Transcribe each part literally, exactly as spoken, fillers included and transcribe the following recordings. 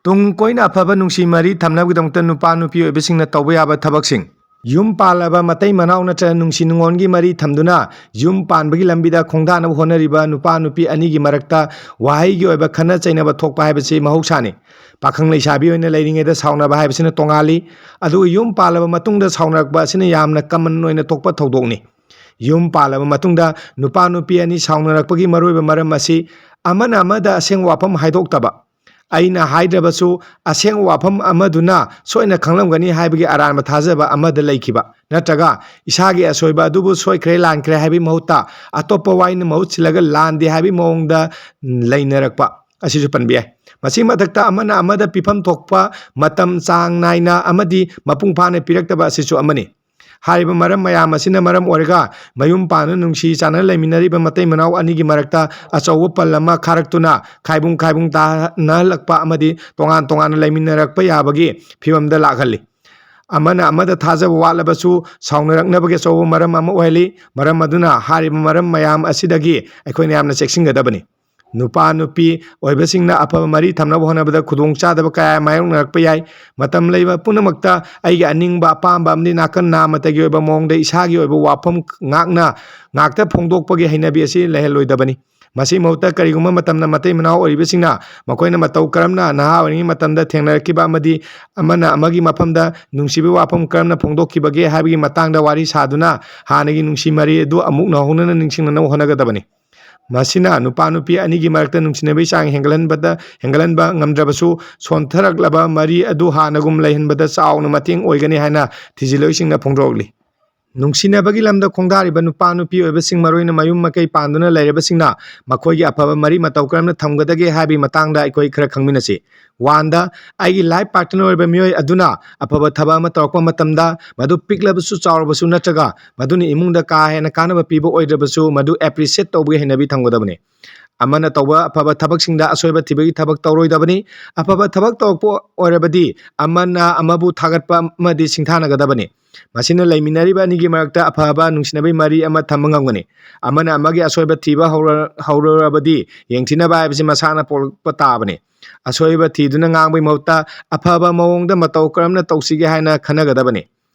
ꯇꯨꯡ ꯀꯣꯏꯅ ꯑꯐꯕ ꯅꯨꯡꯁꯤ ꯃꯔꯤ ꯊꯝꯅꯕꯒꯤꯗꯃꯛꯇ ꯅꯨꯄꯥ ꯅꯨꯄꯤ ꯑꯣꯏꯕꯁꯤꯡꯅ ꯇꯧꯕ ꯌꯥꯕ ꯊꯕꯛꯁꯤꯡ꯫ ꯌꯨꯝ ꯄꯥꯜꯂꯕ ꯃꯇꯩ ꯃꯅꯥꯎ ꯅꯠꯇ꯭ꯔꯒ ꯅꯨꯡꯁꯤ ꯅꯨꯡꯉꯣꯟꯒꯤ ꯃꯔꯤ ꯊꯝꯗꯨꯅ ꯌꯨꯝ ꯄꯥꯟꯕꯒꯤ ꯂꯝꯕꯤꯗ ꯈꯣꯡꯗꯥꯅꯕ ꯍꯣꯠꯅꯔꯤꯕ ꯅꯨꯄꯥ ꯅꯨꯄꯤ ꯑꯅꯤꯒꯤ ꯃꯔꯛꯇ ꯋꯥꯍꯩꯒꯤ ꯑꯣꯏꯕ ꯈꯠꯅ ꯆꯩꯅꯕ ꯊꯣꯛꯄ ꯍꯥꯏꯕꯁꯤ ꯃꯍꯧꯁꯥꯅꯤ꯫ ꯄꯥꯈꯪ ꯂꯩꯁꯥꯕꯤ ꯑꯣꯏꯅ ꯂꯩꯔꯤꯉꯩꯗ ꯁꯥꯎꯅꯕ ꯍꯥꯏꯕꯁꯤꯅ ꯇꯣꯉꯥꯜꯂꯤ, ꯑꯗꯨꯒ ꯌꯨꯝ ꯄꯥꯜꯂꯕ ꯃꯇꯨꯡꯗ ꯁꯥꯎꯅꯔꯛꯄ ꯑꯁꯤꯅ ꯌꯥꯝꯅ ꯀꯃꯟ ꯑꯣꯏꯅ ꯊꯣꯛꯄ ꯊꯧꯗꯣꯛꯅꯤ꯫ ꯌꯨꯝ ꯄꯥꯜꯂꯕ ꯃꯇꯨꯡꯗ ꯅꯨꯄꯥ ꯅꯨꯄꯤ ꯑꯅꯤ ꯁꯥꯎꯅꯔꯛꯄꯒꯤ ꯃꯔꯨꯑꯣꯏꯕ ꯃꯔꯝ ꯑꯁꯤ ꯑꯃꯅ ꯑꯃꯗ ꯑꯁꯦꯡꯕ ꯋꯥꯐꯝ ꯍꯥꯏꯗꯣꯛꯇꯕ, ꯑꯩꯅ ꯍꯥꯏꯗ꯭ꯔꯕꯁꯨ ꯑꯁꯦꯡꯕ ꯋꯥꯐꯝ ꯑꯃꯗꯨꯅ ꯁꯣꯏꯅ ꯈꯪꯂꯝꯒꯅꯤ ꯍꯥꯏꯕꯒꯤ ꯑꯔꯥꯟꯕ ꯊꯥꯖꯕ ꯑꯃꯗ ꯂꯩꯈꯤꯕ, ꯅꯠꯇ꯭ꯔꯒ ꯏꯁꯥꯒꯤ ꯑꯁꯣꯏꯕ ꯑꯗꯨꯕꯨ ꯁꯣꯏꯈ꯭ꯔꯦ ꯂꯥꯟꯈ꯭ꯔꯦ ꯍꯥꯏꯕꯒꯤ ꯃꯍꯨꯠꯇ ꯑꯇꯣꯞꯄ ꯋꯥꯍꯩꯅ ꯃꯍꯨꯠ ꯁꯤꯜꯂꯒ ꯂꯥꯟꯗꯦ ꯍꯥꯏꯕꯒꯤ ꯃꯑꯣꯡꯗ ꯂꯩꯅꯔꯛꯄ ꯑꯁꯤꯁꯨ ꯄꯟꯕ ꯌꯥꯏ꯫ ꯃꯁꯤꯒꯤ ꯃꯊꯛꯇ ꯑꯃꯅ ꯑꯃꯗ ꯄꯤꯐꯝ ꯊꯣꯛꯄ ꯃꯇꯝ ꯆꯥꯡ ꯅꯥꯏꯅ ꯑꯃꯗꯤ ꯃꯄꯨꯡ ꯐꯥꯅ ꯄꯤꯔꯛꯇꯕ ꯑꯁꯤꯁꯨ ꯑꯃꯅꯤ꯫ ꯍꯥꯏꯔꯤꯕ ꯃꯔꯝ ꯃꯌꯥꯝ ꯑꯁꯤꯅ ꯃꯔꯝ ꯑꯣꯏꯔꯒ ꯃꯌꯨꯝ ꯄꯥꯟꯗꯨꯅ ꯅꯨꯡꯁꯤ ꯆꯥꯟꯅꯅ ꯂꯩꯃꯤꯟꯅꯔꯤꯕ ꯃꯇꯩ ꯃꯅꯥꯎ ꯑꯅꯤꯒꯤ ꯃꯔꯛꯇ ꯑꯆꯧꯕ ꯄꯜ ꯑꯃ ꯈꯥꯔꯛꯇꯨꯅ ꯈꯥꯏꯕꯨꯡ ꯈꯥꯏꯕꯨꯡ ꯇꯥꯅꯍꯜꯂꯛꯄ ꯑꯃꯗꯤ ꯇꯣꯉꯥꯟ ꯇꯣꯉꯥꯟꯅ ꯂꯩꯃꯤꯟꯅꯔꯛꯄ ꯌꯥꯕꯒꯤ ꯐꯤꯕꯝꯗ ꯂꯥꯛꯍꯜꯂꯤ꯫ ꯑꯃꯅ ꯑꯃꯗ ꯊꯥꯖꯕ ꯋꯥꯠꯂꯕꯁꯨ ꯁꯥꯎꯅꯔꯛꯅꯕꯒꯤ ꯑꯆꯧꯕ ꯃꯔꯝ ꯑꯃ ꯑꯣꯏꯍꯜꯂꯤ꯫ ꯃꯔꯝ ꯑꯗꯨꯅ ꯍꯥꯏꯔꯤꯕ ꯃꯔꯝ ꯃꯌꯥꯝ ꯑꯁꯤꯗꯒꯤ ꯑꯩꯈꯣꯏꯅ ꯌꯥꯝꯅ ꯆꯦꯛꯁꯤꯟꯒꯗꯕꯅꯤ꯫ ꯅꯨꯄꯥ ꯅꯨꯄꯤ ꯑꯣꯏꯕꯁꯤꯡꯅ ꯑꯐꯕ ꯃꯔꯤ ꯊꯝꯅꯕ ꯍꯣꯠꯅꯕꯗ ꯈꯨꯗꯣꯡꯆꯥꯗꯕ ꯀꯌꯥ ꯃꯥꯌꯣꯛꯅꯔꯛꯄ ꯌꯥꯏ꯫ ꯃꯇꯝ ꯂꯩꯕ ꯄꯨꯝꯅꯃꯛꯇ ꯑꯩꯒꯤ ꯑꯅꯤꯡꯕ ꯑꯄꯥꯝꯕ ꯑꯃꯗꯤ ꯅꯥꯀꯟ ꯅꯥꯃꯇꯒꯤ ꯑꯣꯏꯕ ꯃꯑꯣꯡꯗ ꯏꯁꯥꯒꯤ ꯑꯣꯏꯕ ꯋꯥꯐꯝ ꯉꯥꯛꯅ ꯉꯥꯛꯇ ꯐꯣꯡꯗꯣꯛꯄꯒꯤ ꯍꯩꯅꯕꯤ ꯑꯁꯤ ꯂꯩꯍꯜꯂꯣꯏꯗꯕꯅꯤ꯫ ꯃꯁꯤ ꯃꯍꯨꯠꯇ ꯀꯔꯤꯒꯨꯝꯕ ꯃꯇꯝꯗ ꯃꯇꯩ ꯃꯅꯥꯎ ꯑꯣꯏꯔꯤꯕꯁꯤꯡꯅ ꯃꯈꯣꯏꯅ ꯃꯇꯧ ꯀꯔꯝꯅ ꯅꯍꯥ ꯑꯣꯏꯔꯤꯉꯩ ꯃꯇꯝꯗ ꯊꯦꯡꯅꯔꯛꯈꯤꯕ ꯑꯃꯗꯤ ꯑꯃꯅ ꯑꯃꯒꯤ ꯃꯐꯝꯗ ꯅꯨꯡꯁꯤꯕꯒꯤ ꯋꯥꯐꯝ ꯀꯔꯝꯅ ꯐꯣꯡꯗꯣꯛꯈꯤꯕꯒꯦ ꯍꯥꯏꯕꯒꯤ ꯃꯇꯥꯡꯗ ꯋꯥꯔꯤ ꯁꯥꯗꯨꯅ ꯍꯥꯟꯅꯒꯤ ꯅꯨꯡꯁꯤ ꯃꯔꯤ ꯑꯗꯨ ꯑꯃꯨꯛ ꯅꯧꯍꯧꯅꯅ ꯅꯤꯡꯁꯤꯡꯅꯅꯕ ꯍꯣꯠꯅꯒꯗꯕꯅꯤ꯫ ꯃꯁꯤꯅ ꯅꯨꯄꯥ ꯅꯨꯄꯤ ꯑꯅꯤꯒꯤ ꯃꯔꯛꯇ ꯅꯨꯡꯁꯤꯅꯕꯒꯤ ꯆꯥꯡ ꯍꯦꯟꯒꯠꯍꯟꯕꯗ, ꯍꯦꯟꯒꯠꯍꯟꯕ ꯉꯝꯗ꯭ꯔꯕꯁꯨ, ꯁꯣꯟꯊꯔꯛꯂꯕ ꯃꯔꯤ ꯑꯗꯨ ꯍꯥꯟꯅꯒꯨꯝ ꯂꯩꯍꯟꯕꯗ ꯆꯥꯎꯅ ꯃꯇꯦꯡ ꯑꯣꯏꯒꯅꯤ ꯍꯥꯏꯅ ꯊꯤꯖꯤꯜꯂꯣꯏꯁꯤꯡꯅ ꯐꯣꯡꯗꯣꯔꯛꯂꯤ꯫ ꯅꯨꯡꯁꯤꯅꯕꯒꯤ ꯂꯝꯗ ꯈꯣꯡꯗꯥꯔꯤꯕ ꯅꯨꯄꯥ ꯅꯨꯄꯤ ꯑꯣꯏꯕꯁꯤꯡ, ꯃꯔꯨꯑꯣꯏꯅ ꯃꯌꯨꯝ ꯃꯀꯩ ꯄꯥꯟꯗꯨꯅ ꯂꯩꯔꯕꯁꯤꯡꯅ ꯃꯈꯣꯏꯒꯤ ꯑꯐꯕ ꯃꯔꯤ ꯃꯇꯧ ꯀꯔꯝꯅ ꯊꯝꯒꯗꯒꯦ ꯍꯥꯏꯕꯒꯤ ꯃꯇꯥꯡꯗ ꯑꯩꯈꯣꯏ ꯈꯔ ꯈꯪꯃꯤꯟꯅꯁꯤ꯫ ꯋꯥꯟꯗ, ꯑꯩꯒꯤ life partner ꯑꯣꯏꯔꯤꯕ ꯃꯤꯑꯣꯏ ꯑꯗꯨꯅ ꯑꯐꯕ ꯊꯕꯛ ꯑꯃ ꯇꯧꯔꯛꯄ ꯃꯇꯝꯗ, ꯃꯗꯨ ꯄꯤꯛꯂꯕꯁꯨ ꯆꯥꯎꯔꯕꯁꯨ ꯅꯠꯇ꯭ꯔꯒ ꯃꯗꯨꯅ ꯏꯃꯨꯡꯗ ꯀꯥ ꯍꯦꯟꯅ ꯀꯥꯟꯅꯕ ꯄꯤꯕ ꯑꯣꯏꯗ꯭ꯔꯕꯁꯨ, ꯃꯗꯨ appreciate ꯇꯧꯕꯒꯤ ꯍꯩꯅꯕꯤ ꯊꯝꯒꯗꯕꯅꯤ꯫ ꯑꯃꯅ ꯇꯧꯕ ꯑꯐꯕ ꯊꯕꯛꯁꯤꯡꯗ ꯑꯁꯣꯏꯕ ꯊꯤꯕꯒꯤ ꯊꯕꯛ ꯇꯧꯔꯣꯏꯗꯕꯅꯤ꯫ ꯑꯐꯕ ꯊꯕꯛ ꯇꯧꯔꯛꯄ ꯑꯣꯏꯔꯕꯗꯤ ꯑꯃꯅ ꯑꯃꯕꯨ ꯊꯥꯒꯠꯄ ꯑꯃꯗꯤ ꯁꯤꯡꯊꯥꯅꯒꯗꯕꯅꯤ꯫ ꯃꯁꯤꯅ ꯂꯩꯃꯤꯟꯅꯔꯤꯕ ꯑꯅꯤꯒꯤ ꯃꯔꯛꯇ ꯑꯐꯕ ꯅꯨꯡꯁꯤꯅꯕꯒꯤ ꯃꯔꯤ ꯑꯃ ꯊꯝꯕ ꯉꯝꯒꯅꯤ꯫ ꯑꯃꯅ ꯑꯃꯒꯤ ꯑꯁꯣꯏꯕ ꯊꯤꯕ ꯍꯧꯔ-, ꯍꯧꯔꯨꯔꯕꯗꯤ ꯌꯦꯡꯊꯤꯅꯕ ꯍꯥꯏꯕꯁꯤ ꯃꯁꯥꯅ ꯄꯣꯛꯂꯛꯄ ꯇꯥꯕꯅꯤ꯫ ꯑꯁꯣꯏꯕ ꯊꯤꯗꯨꯅ ꯉꯥꯡꯕꯒꯤ ꯃꯍꯨꯠꯇ ꯑꯐꯕ ꯃꯑꯣꯡꯗ ꯃꯇꯧ ꯀꯔꯝꯅ ꯇꯧꯁꯤꯒꯦ ꯍꯥꯏꯅ ꯈꯟꯅꯒꯗꯕꯅꯤ꯫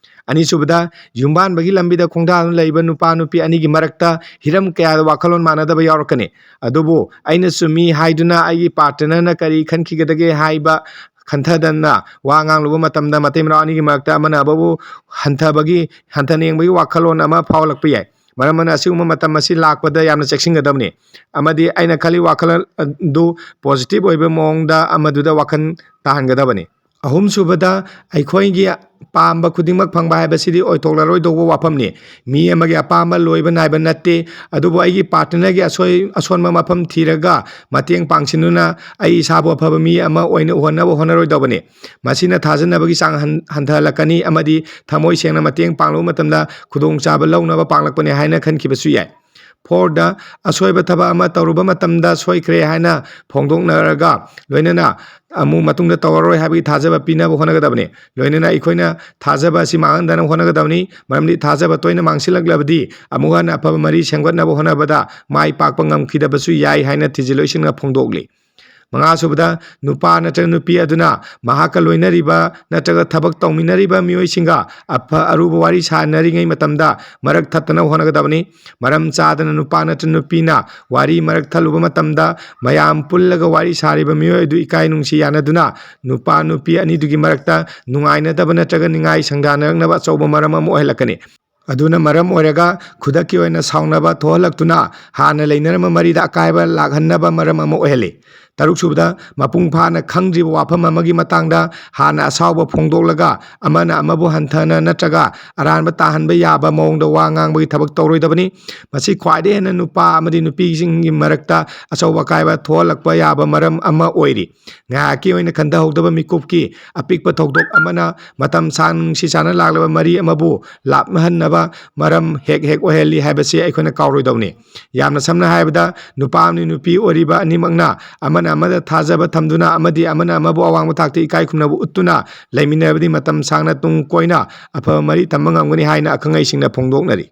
ꯑꯅꯤꯁꯨꯕꯗ, ꯌꯨꯝꯕꯥꯟꯕꯒꯤ ꯂꯝꯕꯤꯗ ꯈꯣꯡꯗꯥꯗꯨꯅ ꯂꯩꯕ ꯅꯨꯄꯥ ꯅꯨꯄꯤ ꯑꯅꯤꯒꯤ ꯃꯔꯛꯇ ꯍꯤꯔꯝ ꯀꯌꯥꯗ ꯋꯥꯈꯜꯂꯣꯟ ꯃꯥꯟꯅꯗꯕ ꯌꯥꯎꯔꯛꯀꯅꯤ꯫ ꯑꯗꯨꯕꯨ ꯑꯩꯅ ꯆꯨꯝꯃꯤ ꯍꯥꯏꯗꯨꯅ ꯑꯩꯒꯤ ꯄꯥꯔꯠꯅꯔꯅ ꯀꯔꯤ ꯈꯟꯈꯤꯒꯗꯒꯦ ꯍꯥꯏꯕ ꯈꯟꯊꯗꯅ ꯋꯥ ꯉꯥꯡꯂꯨꯕ ꯃꯇꯝꯗ ꯃꯇꯩ ꯃꯅꯥꯎ ꯑꯅꯤꯒꯤ ꯃꯔꯛꯇ ꯑꯃꯅ ꯑꯃꯕꯨ ꯍꯟꯊꯕꯒꯤ, ꯍꯟꯊꯅ ꯌꯦꯡꯕꯒꯤ ꯋꯥꯈꯜꯂꯣꯟ ꯑꯃ ꯐꯥꯎꯍꯜꯂꯛꯄ ꯌꯥꯏ꯫ ꯃꯔꯝ ꯑꯗꯨꯅ ꯑꯁꯤꯒꯨꯝꯕ ꯃꯇꯝ ꯑꯁꯤ ꯂꯥꯛꯄꯗ ꯌꯥꯝꯅ ꯆꯦꯛꯁꯤꯟꯒꯗꯕꯅꯤ꯫ ꯑꯃꯗꯤ ꯑꯩꯅ ꯈꯜꯂꯤ ꯋꯥꯈꯜ ꯑꯗꯨ ꯄꯣꯖꯤꯇꯤꯚ ꯑꯣꯏꯕ ꯃꯑꯣꯡꯗ ꯑꯃꯗꯨꯗ ꯋꯥꯈꯜ ꯇꯥꯍꯟꯒꯗꯕꯅꯤ꯫ ꯑꯍꯨꯝꯁꯨꯕꯗ, ꯑꯩꯈꯣꯏꯒꯤ ꯄꯥꯝꯕ ꯈꯨꯗꯤꯡꯃꯛ ꯐꯪꯕ ꯍꯥꯏꯕꯁꯤꯗꯤ ꯑꯣꯏꯊꯣꯛꯂꯔꯣꯏꯗꯧꯕ ꯋꯥꯐꯝꯅꯤ꯫ ꯃꯤ ꯑꯃꯒꯤ ꯑꯄꯥꯝꯕ ꯂꯣꯏꯕ ꯅꯥꯏꯕ ꯅꯠꯇꯦ, ꯑꯗꯨꯕꯨ ꯑꯩꯒꯤ ꯄꯥꯔꯠꯅꯔꯒꯤ ꯑꯁꯣꯏ-, ꯑꯁꯣꯟꯕ ꯃꯐꯝ ꯊꯤꯔꯒ ꯃꯇꯦꯡ ꯄꯥꯡꯁꯤꯟꯗꯨꯅ ꯑꯩ ꯏꯁꯥꯕꯨ ꯑꯐꯕ ꯃꯤ ꯑꯃ ꯑꯣꯏꯅ ꯎꯍꯟꯅꯕ ꯍꯣꯠꯅꯔꯣꯏꯗꯧꯕꯅꯤ꯫ ꯃꯁꯤꯅ ꯊꯥꯖꯅꯕꯒꯤ ꯆꯥꯡ ꯍꯟ-, ꯍꯟꯊꯍꯜꯂꯛꯀꯅꯤ ꯑꯃꯗꯤ ꯊꯃꯣꯏ ꯁꯦꯡꯅ ꯃꯇꯦꯡ ꯄꯥꯡꯂꯨꯕ ꯃꯇꯝꯗ ꯈꯨꯗꯣꯡꯆꯥꯕ ꯂꯧꯅꯕ ꯄꯥꯡꯂꯛꯄꯅꯤ ꯍꯥꯏꯅ ꯈꯟꯈꯤꯕꯁꯨ ꯌꯥꯏ꯫ ꯐꯣꯔꯗ, ꯑꯁꯣꯏꯕ ꯊꯕꯛ ꯑꯃ ꯇꯧꯔꯨꯕ ꯃꯇꯝꯗ ꯁꯣꯏꯈ꯭ꯔꯦ ꯍꯥꯏꯅ ꯐꯣꯡꯗꯣꯛꯅꯔꯒ, ꯂꯣꯏꯅꯅ ꯑꯃꯨꯛ ꯃꯇꯨꯡꯗ ꯇꯧꯔꯔꯣꯏ ꯍꯥꯏꯕꯒꯤ ꯊꯥꯖꯕ ꯄꯤꯅꯕ ꯍꯣꯠꯅꯒꯗꯕꯅꯤ꯫ ꯂꯣꯏꯅꯅ ꯑꯩꯈꯣꯏꯅ ꯊꯥꯖꯕ ꯑꯁꯤ ꯃꯥꯡꯍꯟꯗꯅꯕ ꯍꯣꯠꯅꯒꯗꯕꯅꯤ, ꯃꯔꯝꯗꯤ ꯊꯥꯖꯕ ꯇꯣꯏꯅ ꯃꯥꯡꯁꯤꯜꯂꯛꯂꯕꯗꯤ ꯑꯃꯨꯛ ꯍꯟꯅ ꯑꯐꯕ ꯃꯔꯤ ꯁꯦꯝꯒꯠꯅꯕ ꯍꯣꯠꯅꯕꯗ ꯃꯥꯏ ꯄꯥꯛꯄ ꯉꯝꯈꯤꯗꯕꯁꯨ ꯌꯥꯏ ꯍꯥꯏꯅ ꯊꯤꯖꯤꯜꯂꯣꯏꯁꯤꯡꯅ ꯐꯣꯡꯗꯣꯛꯂꯤ꯫ ꯃꯉꯥꯁꯨꯕꯗ, ꯅꯨꯄꯥ ꯅꯠꯇ꯭ꯔꯒ ꯅꯨꯄꯤ ꯑꯗꯨꯅ ꯃꯍꯥꯛꯀ ꯂꯣꯏꯅꯔꯤꯕ ꯅꯠꯇ꯭ꯔꯒ ꯊꯕꯛ ꯇꯧꯃꯤꯟꯅꯔꯤꯕ ꯃꯤꯑꯣꯏꯁꯤꯡꯒ ꯑꯐ-, ꯑꯔꯨꯕ ꯋꯥꯔꯤ ꯁꯥꯟꯅꯔꯤꯉꯩ ꯃꯇꯝꯗ ꯃꯔꯛ ꯊꯠꯇꯅꯕ ꯍꯣꯠꯅꯒꯗꯕꯅꯤ꯫ ꯃꯔꯝ ꯆꯥꯗꯅ ꯅꯨꯄꯥ ꯅꯠꯇ꯭ꯔꯒ ꯅꯨꯄꯤꯅ ꯋꯥꯔꯤ ꯃꯔꯛ ꯊꯠꯂꯨꯕ ꯃꯇꯝꯗ ꯃꯌꯥꯝ ꯄꯨꯜꯂꯒ ꯋꯥꯔꯤ ꯁꯥꯔꯤꯕ ꯃꯤꯑꯣꯏ ꯑꯗꯨ ꯏꯀꯥꯏ ꯅꯨꯡꯁꯤ ꯌꯥꯅꯗꯨꯅ ꯅꯨꯄꯥ ꯅꯨꯄꯤ ꯑꯅꯤꯗꯨꯒꯤ ꯃꯔꯛꯇ ꯅꯨꯡꯉꯥꯏꯅꯗꯕ ꯅꯠꯇ꯭ꯔꯒ ꯅꯤꯡꯉꯥꯏ ꯁꯪꯗꯥꯅꯔꯛꯅꯕ ꯑꯆꯧꯕ ꯃꯔꯝ ꯑꯃ ꯑꯣꯏꯍꯜꯂꯛꯀꯅꯤ꯫ ꯑꯗꯨꯅ ꯃꯔꯝ ꯑꯣꯏꯔꯒ ꯈꯨꯗꯛꯀꯤ ꯑꯣꯏꯅ ꯁꯥꯎꯅꯕ ꯊꯣꯛꯍꯜꯂꯛꯇꯨꯅ ꯍꯥꯟꯅ ꯂꯩꯅꯔꯝꯕ ꯃꯔꯤꯗ ꯑꯀꯥꯏꯕ ꯂꯥꯛꯍꯟꯅꯕ ꯃꯔꯝ ꯑꯃ ꯑꯣꯏꯍꯜꯂꯤ꯫ ꯇꯔꯨꯛꯁꯨꯕꯗ, ꯃꯄꯨꯡ ꯐꯥꯅ ꯈꯪꯗ꯭ꯔꯤꯕ ꯋꯥꯐꯝ ꯑꯃꯒꯤ ꯃꯇꯥꯡꯗ ꯍꯥꯟꯅ ꯑꯁꯥꯎꯕ ꯐꯣꯡꯗꯣꯛꯂꯒ ꯑꯃꯅ ꯑꯃꯕꯨ ꯍꯟꯊꯅ ꯅꯠꯇ꯭ꯔꯒ ꯑꯔꯥꯟꯕ ꯇꯥꯍꯟꯕ ꯌꯥꯕ ꯃꯑꯣꯡꯗ ꯋꯥ ꯉꯥꯡꯕꯒꯤ ꯊꯕꯛ ꯇꯧꯔꯣꯏꯗꯕꯅꯤ꯫ ꯃꯁꯤ ꯈ꯭ꯋꯥꯏꯗꯒꯤ ꯍꯦꯟꯅ ꯅꯨꯄꯥ ꯑꯃꯗꯤ ꯅꯨꯄꯤꯁꯤꯡꯒꯤ ꯃꯔꯛꯇ ꯑꯆꯧꯕ ꯑꯀꯥꯏꯕ ꯊꯣꯛꯍꯜꯂꯛꯄ ꯌꯥꯕ ꯃꯔꯝ ꯑꯃ ꯑꯣꯏꯔꯤ꯫ ꯉꯥꯏꯍꯥꯛꯀꯤ ꯑꯣꯏꯅ ꯈꯟꯊꯍꯧꯗꯕ ꯃꯤꯀꯨꯞꯀꯤ ꯑꯄꯤꯛꯄ ꯊꯧꯗꯣꯛ ꯑꯃꯅ ꯃꯇꯝ ꯁꯥꯡꯅ ꯅꯨꯡꯁꯤ ꯆꯥꯟꯅ ꯂꯥꯛꯂꯕ ꯃꯔꯤ ꯑꯃꯕꯨ ꯂꯥꯞꯅꯍꯟꯅꯕ ꯃꯔꯝ ꯍꯦꯛ ꯍꯦꯛ ꯑꯣꯏꯍꯜꯂꯤ ꯍꯥꯏꯕꯁꯤ ꯑꯩꯈꯣꯏꯅ ꯀꯥꯎꯔꯣꯏꯗꯧꯅꯤ꯫ ꯌꯥꯝꯅ ꯁꯝꯅ ꯍꯥꯏꯔꯕꯗ, ꯅꯨꯄꯥ ꯑꯃꯗꯤ ꯅꯨꯄꯤ ꯑꯣꯏꯔꯤꯕ ꯑꯅꯤꯃꯛꯅ ꯑꯃꯅ ꯑꯃꯗ ꯊꯥꯖꯕ ꯊꯝꯗꯨꯅ ꯑꯃꯗꯤ ꯑꯃꯅ ꯑꯃꯕꯨ ꯑꯋꯥꯡꯕ ꯊꯥꯛꯇ ꯏꯀꯥꯏ ꯈꯨꯝꯅꯕ ꯎꯠꯇꯨꯅ ꯂꯩꯃꯤꯟꯅꯔꯕꯗꯤ ꯃꯇꯝ ꯁꯥꯡꯅ ꯇꯨꯡ ꯀꯣꯏꯅ ꯑꯐꯕ ꯃꯔꯤ ꯊꯝꯕ ꯉꯝꯒꯅꯤ ꯍꯥꯏꯅ ꯑꯈꯪ ꯑꯍꯩꯁꯤꯡꯅ ꯐꯣꯡꯗꯣꯛꯅꯔꯤ꯫